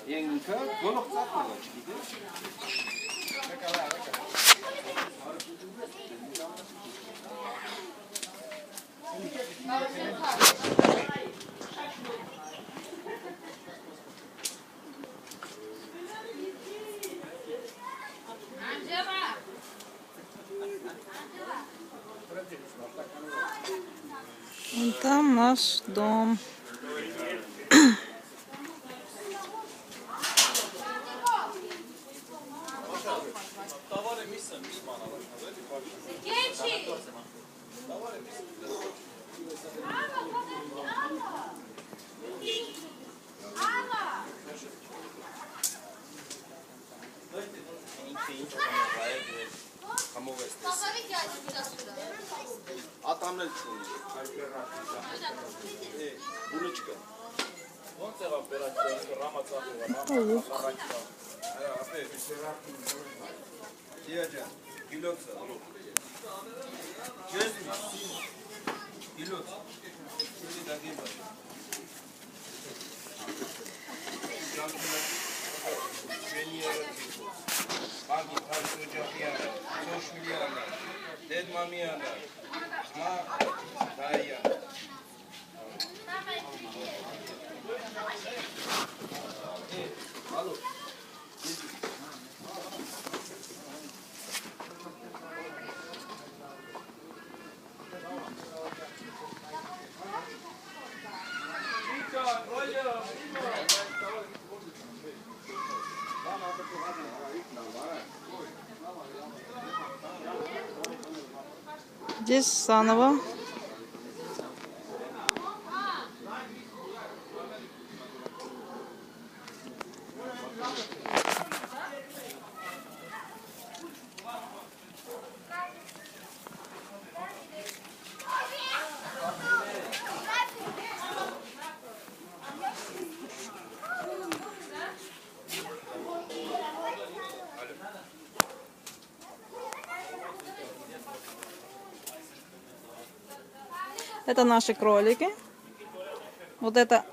Ինքը գոլող ծախող է, չգիտես։ Вон там наш дом. Ինքը ինչ կամովայել համով ես տեսել։ Ատամն էլ չունի։ Է, բունը չկա։ Ոնց եղավ վերակցը, ռամա ծախող, Это лук. Արա, ապե։ Դիա ջան, գիլոցը, ալո։ Ջեզմի, գիլոց։ Շուտի դա գիլոց։ Здесь заново. Это наши кролики. Вот это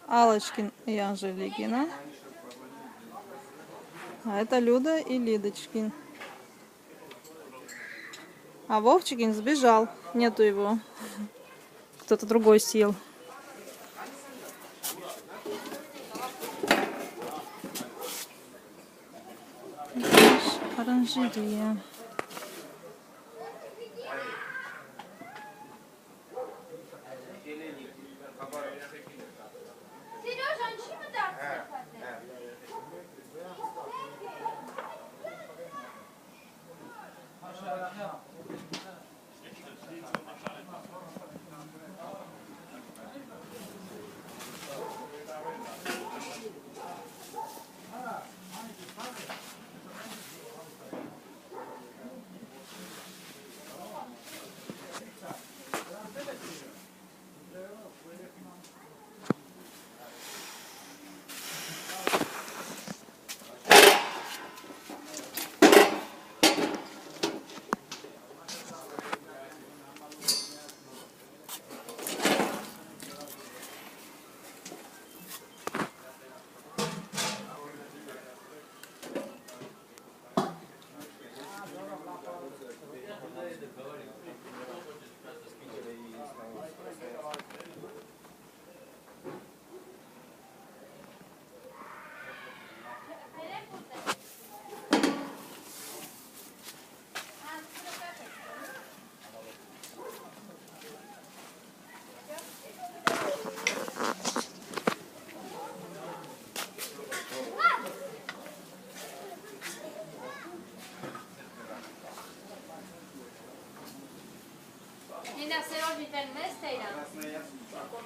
Алочкин и Анжеликина. А это Люда и Лидочкин. А Вовчикин сбежал. Нету его. Кто-то другой съел. Оранжерея.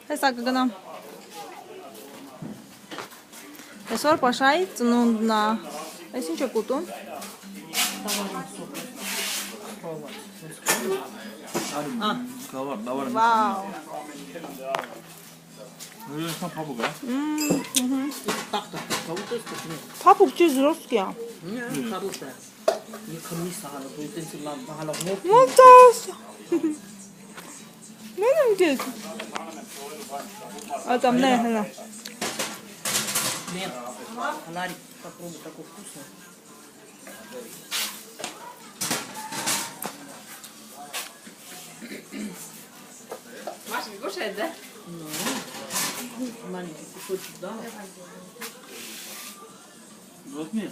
Հեսա կգնամ։ Այսօր Պաշայի ծնունդն ա։ Այս ինչ եք ուտում? Գավառ, դավառ։ Վաու։ Նույնիսկ փափուկ է։ Փափուկ չի զրոսկի ա։ Ոնց է։ Մենեմ դες։ А там не, не. Нет, Ларик, попробуй, такой вкусный. Маша не кушает, да? Ну, маленький кусочек дала. Возьми.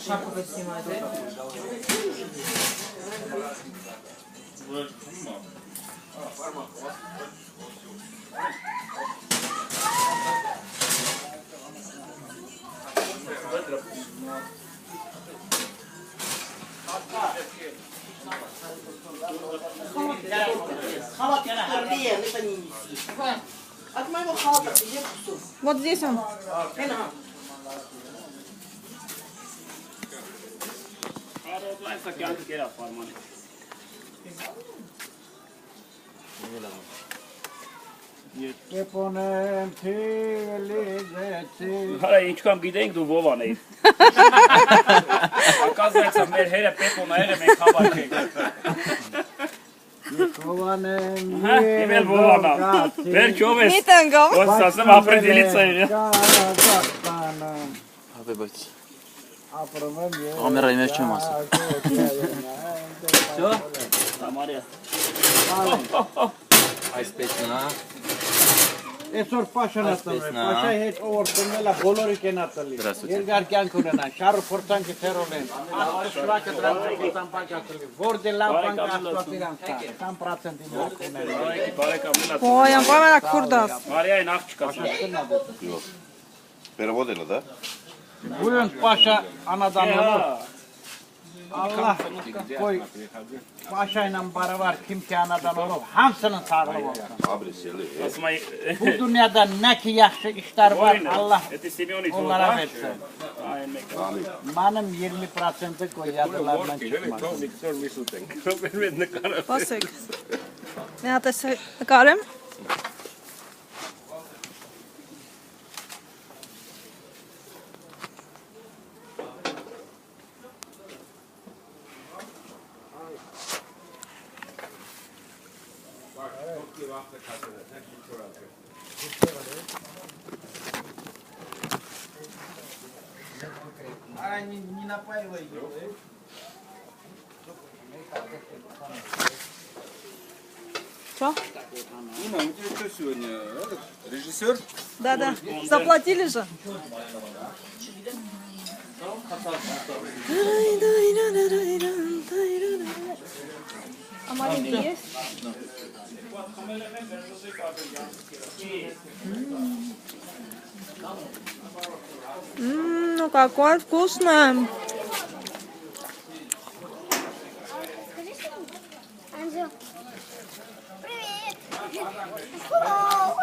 Шапку снимает, да? От моего халата где кусок? Вот здесь он. Արա ինչքան գիտենք դու ով անեիր։ Оказывается, մեր հերը Պեպոն ա եղել, մենք խաբար չենք։ Հա, իմ էլ Վովան ա։ Վերջ ով ես։ Միտանգով։ Ոնց ասեմ, определиться եղել։ Ապե բայց Կամերայի մեջ չեմ ասում։ Всё? Համարյա։ Այսպես նա, Այսօր Պաշան ա Այսպես ծնվել, նա. Պաշայի հետ ով որ ծնվել ա, բոլորը կենացլի։ Здравствуйте. Երկար կյանք ունենան, շարը փորձանքը թերոլեն, շվակը դրանց պակասլի, որ դե լավ բան կա, Աստված իրանց տա, 20% իրանք ունեն։ Բարեկամ, Ой, անպայման քուրդաս։ Մարիային աղջկա։ Переводила, да? Bugün Paşa anadan olur. Allah koy Paşa ile beraber kim ki anadan olur, hamısının sağlığı olsun. Абрис ели. Ասում այ Bu dünyada ne ki yaxşı işler var, Allah Էդի Սիմեոնի onlara versin. Այն մեկը։ Benim 20%-ı koy yadılardan çıkmaz. Սպասեք։ Մի հատ էս նկարեմ։ А не, не напаивай ее. Что? Нина, у тебя что сегодня? Этот, режиссер? Да, да. Заплатили же. А маленький есть? М, Ну какое вкусное. Анжел. Привет! Hello!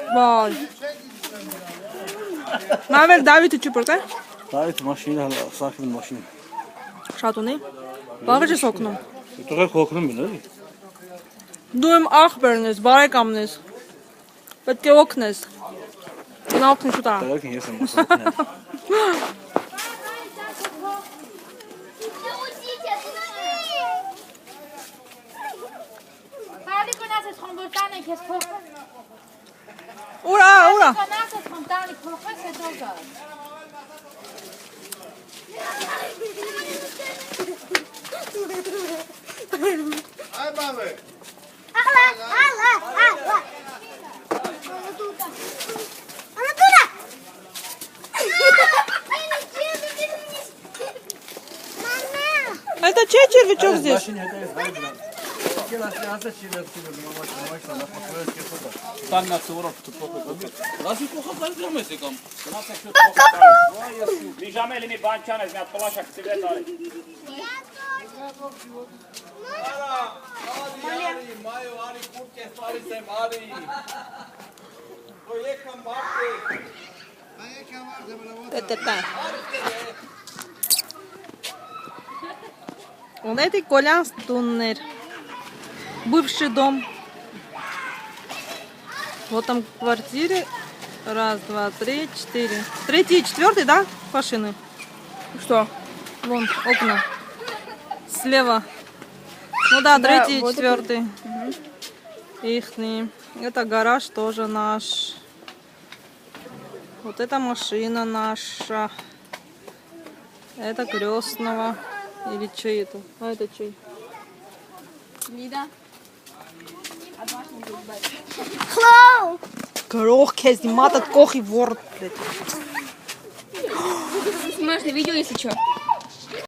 Վայ։ Մավեր Դավիթը չպրտ է։ Դավիթ մաշինը հələ սախին մաշին։ Շատ ունի։ Բաղը ես օգնում։ Տղեկ օգնում են, էլի։ Դու իմ աղբերն ես, բարեկամն ես։ Պետք է օգնես։ Նա օգնի շուտ արա։ Տղեկին ես եմ ասում։ Հարիկոն ասես խոմ որ տանեք ես փոխեմ։ Ուրա, ուրա։ Հարիկոն ասես խոմ տանեք փոխես հետո գա։ Ала, ала, ала. Она тут. Она туда. Мама. Это чей червячок здесь? Մի ժամ էլի մի բան չանես, մի հատ պլաշա կցիվրետ արի։ ՏՏ։ Он этой Колян туннель. Бывший дом. Вот там квартиры. Раз, два, три, четыре. Третий и четвертый, да, машины? Что? Вон, окна. Слева. Ну да, третий и вот четвертый. Ихний. Это гараж тоже наш. Вот эта машина наша. Это крестного. Или чей это? А это чей? Лида. Hello. Горох кезди, матат кохи ворд, блядь. Снимаешь на видео, если что.